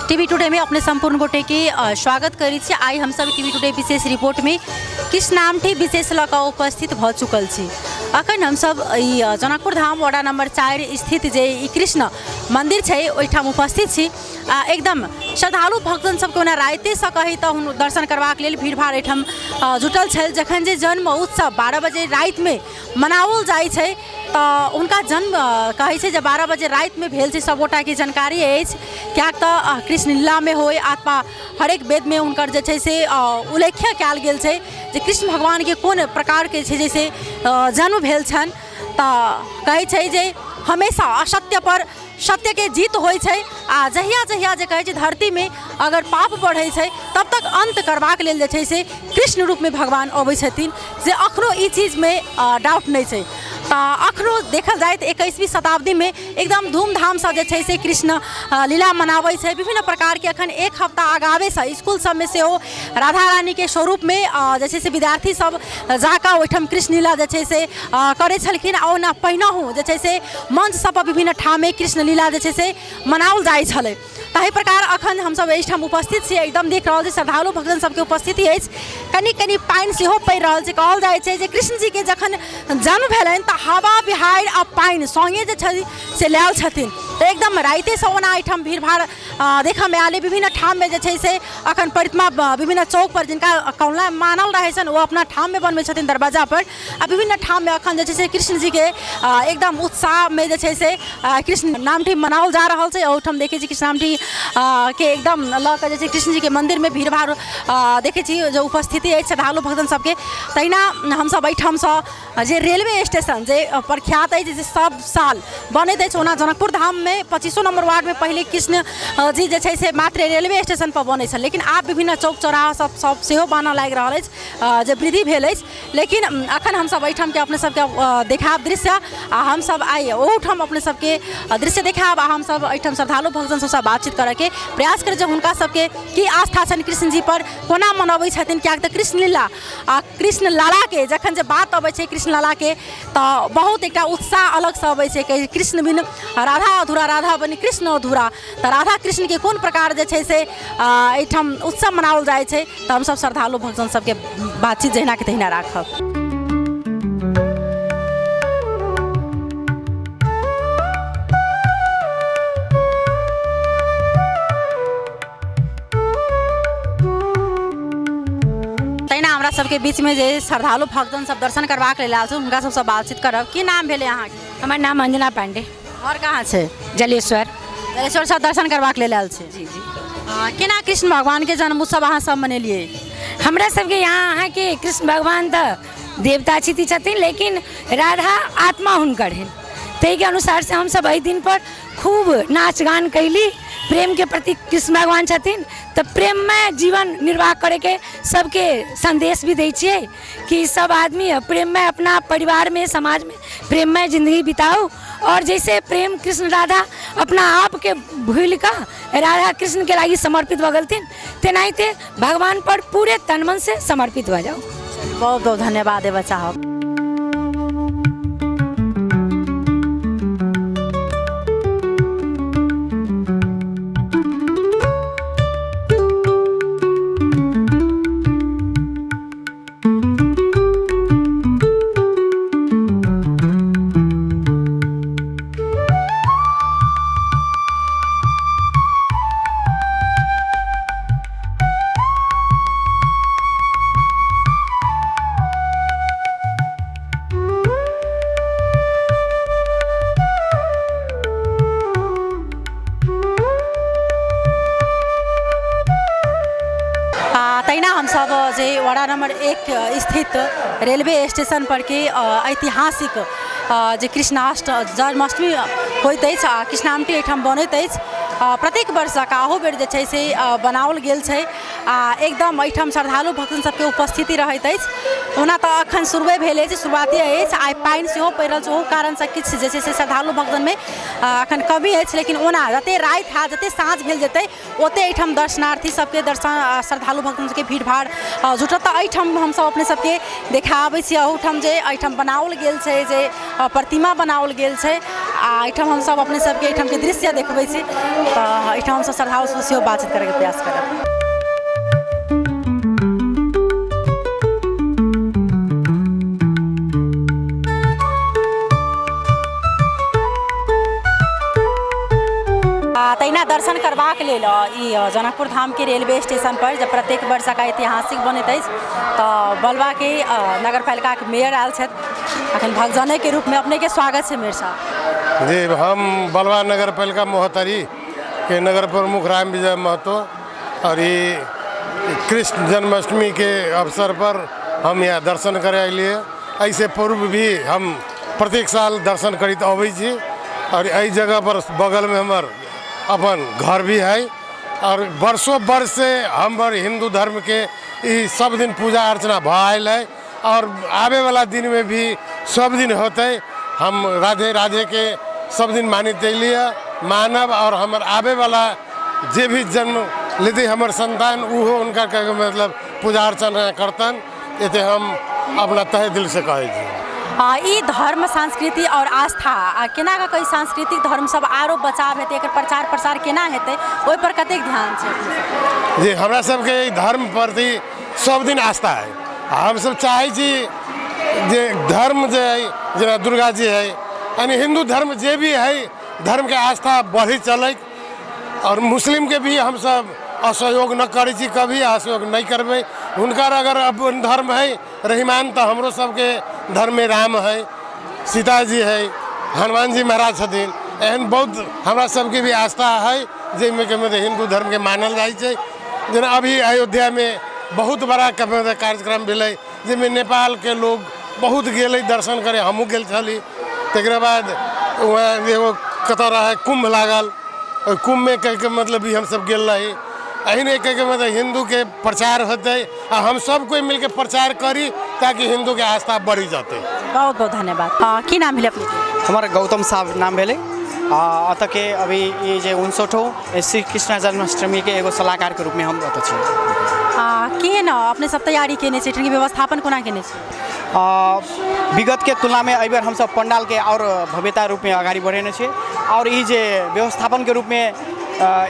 TV today में अपने संपूर्ण गोटे के स्वागत करै छी। आइ हमसब टीवी टुडे विशेष रिपोर्ट में किछु नामठी विशेष लऽ कऽ उपस्थित भऽ चुकल छी। अखन हमसब ई जनकपुर धाम वार्ड नंबर 4 स्थित जे ई कृष्ण मंदिर छै ओहिठाम उपस्थित छी। आ एकदम श्रद्धालु भक्तजन सबके ओना रातिसँ कही तऽ हुन दर्शन करबाक लेल भीड़ भाड़ एहिठाम जुटल छल। जखन जे जन्म उत्सव 12 बजे रातिमे मनाओल जाइ छै तऽ हुनका जन्म कहै छै जे 12 बजे रातिमे भेल छै, सबगोटाके जानकारी अछि, किएक तऽ कृष्ण लीलामे होइ अथवा हरेक वेदमे हुनकर जे छै से उल्लेख कयल गेल छै जे कृष्ण भगवानके कोन प्रकारके छै जैसे जन्म भेल छनि। तऽ कहै छै जे हमेशा असत्यपर सत्यके जीत होइ छै आ जहिया जहिया जे कहै छै धरतीमे अगर पाप बढ़ै छै तब तक अन्त करबाक लेल जे छै से कृष्ण रूपमे भगवान अबै छथिन, जे अखनो ई चीजमे डाउट नहि छै। तऽ अखनो देखल जाय तऽ 21वीं शताब्दीमे एकदम धूमधामसँ जे छै से कृष्ण लीला मनाबै छै विभिन्न प्रकारके। अखन एक हफ्ता आगावेसँ इसकुल सबमे सेहो राधा रानीके स्वरूपमे जे छै से विद्यार्थी सब जाकऽ ओहिठाम कृष्ण लीला जे छै से करै छलखिन। आ ओना पहिनहु जे छै से मंच सब पर विभिन्न ठाममे कृष्ण लीला जे छै से मनाओल जाइ छलै। ताहि प्रकार अखन हमसब एहिठाम उपस्थित छी, एकदम देख रहल छी श्रद्धालु भक्तजन सबके उपस्थिति अछि। कनि कनि पानि सेहो पड़ि रहल छै। कहल जाइ छै जे कृष्ण जीके जखन जन्म भेलनि तऽ हवा बिहाड़ि आ पानि सङ्गे जे छै से लायल छथिन। तऽ एकदम रातिसँ ओना एहिठाम भीड़ भाड़ देखऽमे आयल। विभिन्न ठाममे जे छै से अखन प्रतिमा विभिन्न चौकपर जिनका कौला मानल रहै छनि ओ अपना ठाममे बनबै छथिन दरवाजापर। आ विभिन्न ठाममे अखन जे छै से कृष्ण जीके एकदम उत्साहमे जे छै से कृष्ण नामठी मनाओल जा रहल छै। ओहिठाम देखै छी कृष्ण नामठी के एकदम लऽ कऽ जे छै कृष्ण जीके मन्दिरमे भीड़ भाड़ देखै छी जे उपस्थिति अछि श्रद्धालु भक्तजन सबके। तहिना हमसब एहिठामसँ जे रेलवे स्टेशन जे प्रख्यात अछि जे सब साल बनैत अछि, ओना जनकपुर धाममे 25 नम्बर वार्डमे पहिले कृष्ण जी जे छै से मात्र रेलवे स्टेशनपर बनै छल, लेकिन आब विभिन्न चौक चौराहा सब सेहो बनऽ लागि रहल अछि जे वृद्धि भेल अछि। लेकिन अखन हमसब एहिठामके अपने सबके देखायब दृश्य आ हमसब आइ ओहूठाम अपने सबके दृश्य देखायब। आ हमसब एहिठाम श्रद्धालु भक्तजन सबसँ बातचीत करऽके प्रयास करै जे हुनका सबके की आस्था छनि कृष्ण जी पर, कोना मनबै छथिन। किएक तऽ कृष्ण लीला आ कृष्ण लालाके जखन जे बात अबै छै कृष्ण लालाके तऽ बहुत एकटा उत्साह अलगसँ अबै छै। कहै कृष्ण बिन राधा अधूरा, राधा बनि कृष्ण अधूरा। तऽ राधा कृष्णके कोन प्रकार जे छै से एहिठाम उत्सव मनाओल जाइ छै। तऽ हमसब श्रद्धालु भक्तजन सबके बातचीत जहिनाके तहिना राखब। तहिना हमरा सबके बीचमे जे श्रद्धालु भक्तजन सब दर्शन करबाक लेल आयल छै हुनका सबसँ बातचीत करब। की नाम भेलै अहाँके? हमर नाम अंजना पांडे। घर कहाँ छै? जलेश्वर। जलेश्वर से दर्शन करबाक लेल आयल छै। जी जी। केना कृष्ण भगवान के जन्म उत्सव अहाँ सब मनेलियै? हमरा सबके यहाँ अहाँके कृष्ण भगवान तऽ देवता छिती छथिन, लेकिन राधा आत्मा हुनकर हन, ताहिके अनुसार से हमसब एहि दिन पर खूब नाच गान कैली। प्रेमके प्रति कृष्ण भगवान छथिन तऽ प्रेममे जीवन निर्वाह करैके सबके सन्देश भी दै छियै कि सब आदमी प्रेममे अपना परिवारमे समाजमे प्रेममय जिंदगी बिताउ। और जैसे प्रेम कृष्ण राधा अपना आपके भूलि कऽ राधा कृष्णके लागि समर्पित भऽ गेलथिन, तेनाहिते भगवान पर पूरे तन मन से समर्पित भऽ जाउ। बहुत बहुत धन्यवाद देबऽ चाहब। तहिना हमसब जे वार्ड नंबर 1 स्थित रेलवे स्टेशन पर के ऐतिहासिक जे कृष्णाष्ट जन्माष्टमी होइत अछि आ कृष्णाष्टमी एहिठाम बनैत अछि, प्रत्येक वर्ष अहू बेर जे छै से बनाओल गेल छै आ एकदम एहिठाम श्रद्धालु भक्तजन सबके उपस्थिति रहैत अछि। ओना तऽ अखन शुरुए भेल अछि, शुरुआते अछि। आइ पानि सेहो पड़ि रहल छै, ओहू कारणसँ किछु जे छै से श्रद्धालु भक्तजनमे अखन कमी अछि, लेकिन ओना जतेक राति हैत, जतेक साँझ भेल जेतै ओते एहिठाम दर्शनार्थी सबके दर्शन श्रद्धालु भक्त सबके भीड़ भाड़ जुटत। तऽ एहिठाम हमसब अपने सबके देखाबै छी अहूठाम जे एहिठाम बनाओल गेल छै, जे प्रतिमा बनाओल गेल छै। आ आ एहिठाम हमसभ अपने सबके एहिठामके दृश्य देखबै छी। तऽ एहिठाम हमसभ श्रद्धालुसँ सेहो बातचीत करैके प्रयास करब। तहिना दर्शन करबाक लेल ई जनकपुर धामके रेलवे स्टेशन पर जब प्रत्येक वर्ष का ऐतिहासिक बनैत अछि तऽ बलवाके नगरपालिकाके मेयर आयल छथि अखन भगजनेके रूपमे। अपनेके स्वागत छै मेयर साहब। जी, हम बलवा नगरपालिका महोत्तरी के नगर प्रमुख राम विजय महतो और ई कृष्ण जन्माष्टमी के अवसर पर हम यहाँ दर्शन करे अलिए। एहिसँ पूर्व भी हम प्रत्येक साल दर्शन करैत अबै छी और एहि जगह पर बगलमे हमर अपन घर भी है और वर्षों वर्ष से हमर हिन्दू धर्मके ई सब दिन पूजा अर्चना भऽ आयल है और आबैवला दिनमे भी सब दिन होतै। हम राधे राधेके सब दिन मानैत अयलियै मानब और हमर आबैवला जे भी जन्म लेतै हमर संतान ओहो हुनका कहैके मतलब पूजा अर्चना करतनि। एते हम अपना तहे दिलसँ कहै छी। ई धर्म संस्कृति और आस्था आ केना कऽ ई सांस्कृतिक धर्म सब आरो बचाव हेतै, एकर प्रचार प्रसार केना हेतै, ओहि पर कतेक ध्यान छै? जी, हमरा सबके ई धर्म प्रति सब दिन आस्था है। हमसब चाहै छी जे धर्म जे है, जेना दुर्गा जी है, यानी हिन्दू धर्म जे भी है, धर्मके आस्था बढ़ी चलै और मुस्लिमके भी हमसब असहयोग न करै छी, कभी असहयोग नहि करबै। हुनकर अगर अपन धर्म है रहिमान, तऽ हमरो सबके धर्ममे राम है, सीताजी है, हनुमान जी महाराज छथिन। एहन बहुत हमरा सबके भी आस्था है जाहिमे कि मतलब हिन्दू धर्मके मानल जाइ छै। जेना अभी अयोध्यामे बहुत बड़ा कार्यक्रम भेलै जाहिमे नेपालके लोग बहुत गेलै दर्शन करै, हमहूँ गेल छली। तकरा बाद वहाँ एगो कतऽ रहै कुम्भ लागल, ओहि कुम्भमे कहैके मतलब भी हमसब गेल रही। एहिने कहैके मतलब हिन्दूके प्रचार होतै आ हम सब कोइ मिलके प्रचार करी ताकि हिन्दूके आस्था बढ़ि जेतै। बहुत बहुत धन्यवाद। की नाम भेलै अपनेके? हमर गौतम साहब नाम भेलै। एतऽके अभी ई जे 59 श्री कृष्ण जन्माष्टमीके एगो सलाहकारके रूपमे हम एतऽ छी। केहन अपने सब तैयारी केने छी, एहिठामके व्यवस्थापन कोना केने छी? विगतके तुलनामे एहिबेर हमसब पण्डालके आओर भव्यता रूपमे अगाडि बढ़ेने छी और ई जे व्यवस्थापनके रूपमे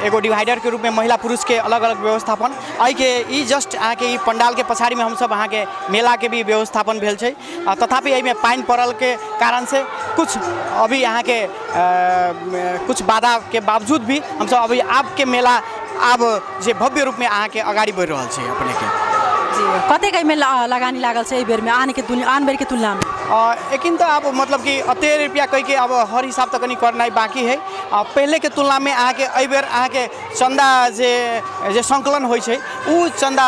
एगो डिवाइडरके रूपमे महिला पुरुषके अलग अलग व्यवस्थापन एहिके ई जस्ट अहाँके ई पण्डालके पछाड़ीमे हमसब अहाँके मेलाके भी व्यवस्थापन भेल छै। तथापि एहिमे पानि पड़लके कारणसँ कुछ अभी अहाँके कुछ बाधाके बावजूद भी हमसब अभी आबके मेला आब जे भव्य रूपमे अहाँके अगाडि बढ़ि रहल छै। अपनेके जी कतेक एहिमे लगानी लागल छै एहि बेरमे आनके तुलना आन बेरके तुलनामे? एखन तऽ आब मतलब कि अते रुपैआ कहिके आब हर हिसाब तऽ कनि करनाइ बाँकी है। पहिलेके तुलनामे अहाँके एहिबेर अहाँके चन्दा जे जे सङ्कलन होइ छै ओ चन्दा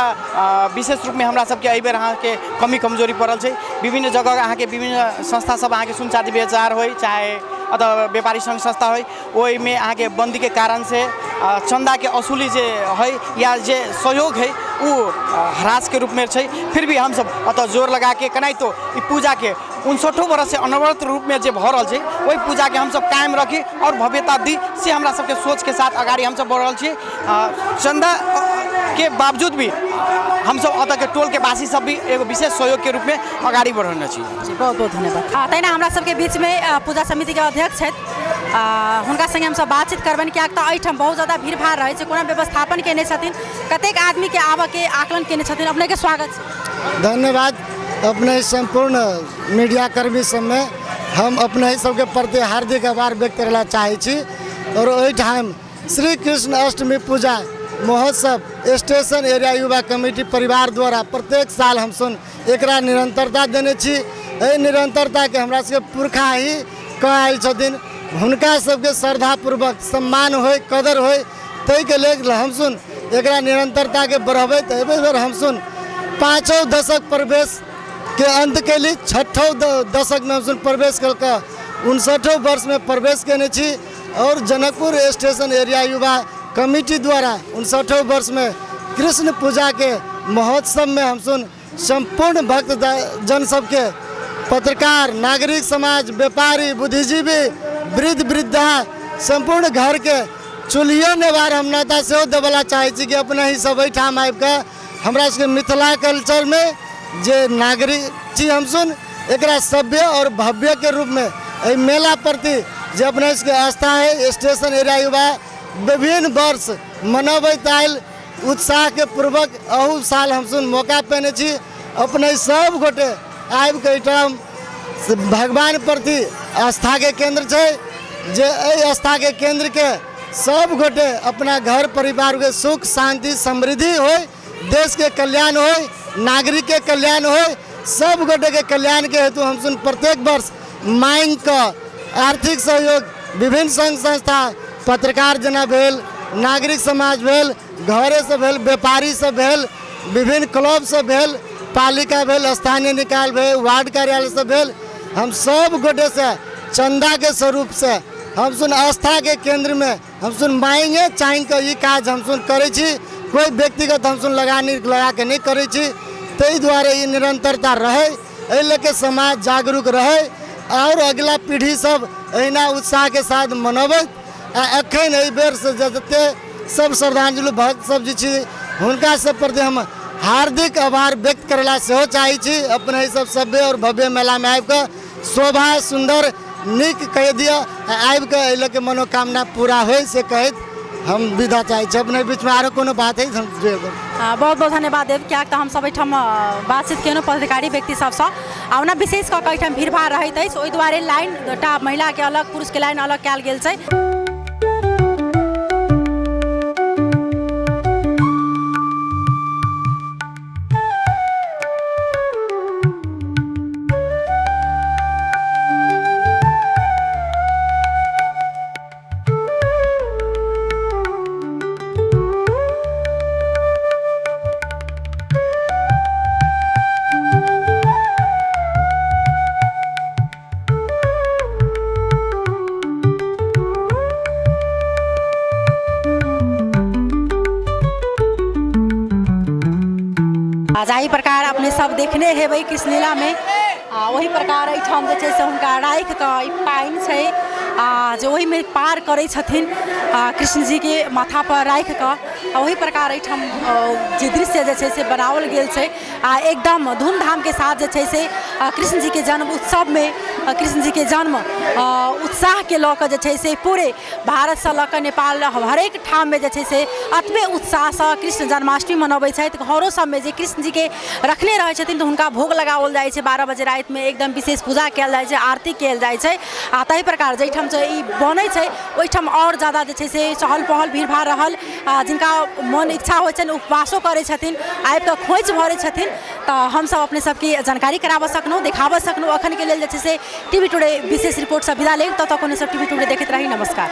विशेष रूपमे हमरा सबके एहिबेर अहाँके कमी कमजोरी पड़ल छै। विभिन्न जगह अहाँके विभिन्न संस्था सब अहाँके सुन चाँदी बेचार होइ चाहे अथवा व्यापारी सङ्घ संस्था होइ, ओहिमे अहाँके बन्दीके कारणसँ चन्दाके वसूली जे है या जे सहयोग है ओ ह्रासके रूपमे छै। फिर भी हमसब एतऽ जोर लगाके केनाहितो ई पूजाके 59 वर्षसँ अनवरत रूपमे जे भऽ रहल छै ओहि पूजाके हमसब कायम रखी आओर भव्यता दी, से हमरा सबके सोचके साथ अगाडि हमसब बढ़ि रहल छी। चन्दा के बावजूद भी हमसब एतऽके टोलके वासी सब भी एगो विशेष सहयोगके रूपमे अगाडि बढ़ने छी। जी बहुत बहुत धन्यवाद। तहिना हमरा सबके बीचमे पूजा समितिके अध्यक्ष छथि, हुनका सङ्गे हमसब बातचीत करबनि, किएक तऽ एहिठाम बहुत ज्यादा भीड़ भाड़ रहै छै। कोना व्यवस्थापन केने छथिन, कतेक आदमीके आबऽके आकलन केने छथिन? अपनेके स्वागत छै। धन्यवाद। अपने सम्पूर्ण मीडियाकर्मी सबमे हम अपने सबके प्रति हार्दिक आभार व्यक्त करय लए चाहै छी। और ओहिठाम श्री कृष्ण अष्टमी पूजा महोत्सव स्टेशन एरिया युवा कमिटी परिवार द्वारा प्रत्येक साल हमसब एकरा निरंतरता देने छी। एहि निरंतरताके हमरा सबके पुरखा ही कऽ आयल छथिन, हुनका सबके श्रद्धापूर्वक सम्मान होइ, कदर होइ, ताहिके लेल हमसब एकरा निरंतरताके बढ़बैत एहि बेर हमसब 5 दशक प्रवेश के अंत कैली, 6 दशकमे हमसब प्रवेश कऽ कऽ 59 वर्षमे प्रवेश केने छी। और जनकपुर स्टेशन एरिया युवा कमिटी द्वारा 59 वर्षमे कृष्ण पूजाके महोत्सवमे हमसब सम्पूर्ण भक्त जन सबके, पत्रकार, नागरिक समाज, व्यापारी, बुद्धिजीवी, वृद्ध वृद्धा, सम्पूर्ण घरके चुल्हियो नेवार हम नाता सेहो देबला चाहै छी कि अपने ही सब एहिठाम आबिकऽ हमरा सबके मिथिला कल्चरमे जे नागरिक छी हमसब एकरा सभ्य और भव्यके रूपमे एहि मेला प्रति जे अपने सबके आस्था है। स्टेशन एरिया युवा विभिन्न वर्ष मनबैत आयल उत्साहके पूर्वक अहू साल हमसब मौका पेने छी। अपने सब गोटे आबिके एहिठाम भगवान प्रति आस्थाके केन्द्र छै, जे एहि आस्थाके केन्द्रके सब गोटे अपना घर परिवारके सुख शांति समृद्धि होय, देशके कल्याण होय, नागरिकके कल्याण होय, सब गोटेके कल्याणके हेतु हमसब प्रत्येक वर्ष मांगि कऽ आर्थिक सहयोग विभिन्न संघ संस्था, पत्रकार जेना भेल, नागरिक समाज भेल, घरेसँ भेल, व्यापारी सब भेल, विभिन्न क्लब सब भेल, पालिका भेल, स्थानीय निकाय भेल, वार्ड कार्यालय सब भेल, हम सब गोटेसँ चन्दाके स्वरूपसँ हमसब आस्थाके केन्द्रमे हमसब मांगे चाहि कऽ ई काज हमसब करै छी। कोइ व्यक्तिगत हमसब लगानी लगाके नहि करै छी, ताहि दुआरे ई निरन्तरता रहै, एहि लऽ कऽ समाज जागरूक रहै आओर अगिला पीढ़ी सब एहिना उत्साहके साथ मनबैत। आ एखन एहि बेरसँ जते सब श्रद्धांजलि भक्त सब जे छी हुनका सब प्रति हम हार्दिक आभार व्यक्त करै लए सेहो चाहै छी। अपने सब सभ्य आओर भव्य मेलामे आबिकऽ शोभा सुन्दर नीक कहि दिअ आ आबिकऽ एहि लऽ कऽ मनोकामना पूरा होइ से कहैत हम विदा चाहै छी। अपने बीचमे आरो कोनो बात हइ हम जोड़ि देब। बहुत बहुत धन्यवाद देव, किएक तऽ हमसब एहिठाम बातचीत केलहुँ पदाधिकारी व्यक्ति सबसँ आ ओना विशेष कऽ कऽ एहिठाम भीड़भाड़ रहैत अछि, ओहि दुआरे लाइन टा महिलाके अलग पुरुषके लाइन अलग कयल गेल छै। आ जाहि प्रकार अपने सब देखने हेबै कृष्णलीलामे, आ ओहि प्रकार एहिठाम जे छै से हुनका राखि कऽ ई पानि छै आ जे ओहिमे पार करै छथिन कृष्णजीके माथापर राखि कऽ, आ ओहि प्रकार एहिठाम जे दृश्य जे छै से बनाओल गेल छै। आ एकदम धूमधामके साथ जे छै से कृष्णजीके जन्म उत्सवमे कृष्णजीके जन्म उत्साहके लऽ कऽ जे छै से पूरे भारतसँ लऽ कऽ नेपाल हरेक ठाममे जे छै से अतबे उत्साहसँ कृष्ण जन्माष्टमी मनबै छथि। घरो सबमे जे कृष्णजीके रखने रहै छथिन तऽ हुनका भोग लगाओल जाइ छै 12 बजे रातिमे, एकदम विशेष पूजा कयल जाइ छै, आरती कयल जाइ छै। आ ताहि प्रकार जाहिठाम से ई बनै छै ओहिठाम आओर जादा जे छै से चहल पहल भीड़ भाड़ रहल। आ जिनका मन इच्छा होइ छनि उपवासो करै छथिन, आबिकऽ खोँइछ भरै छथिन। तऽ हमसब अपने सबके जानकारी कराबऽ सकलहुँ, देखाबऽ सकलहुँ। अखनके लेल जे छै से टीवी टुडे विशेष रिपोर्टसँ विदा लेब, तब तक अपने सब टीवी टुडे देखैत रही। नमस्कार।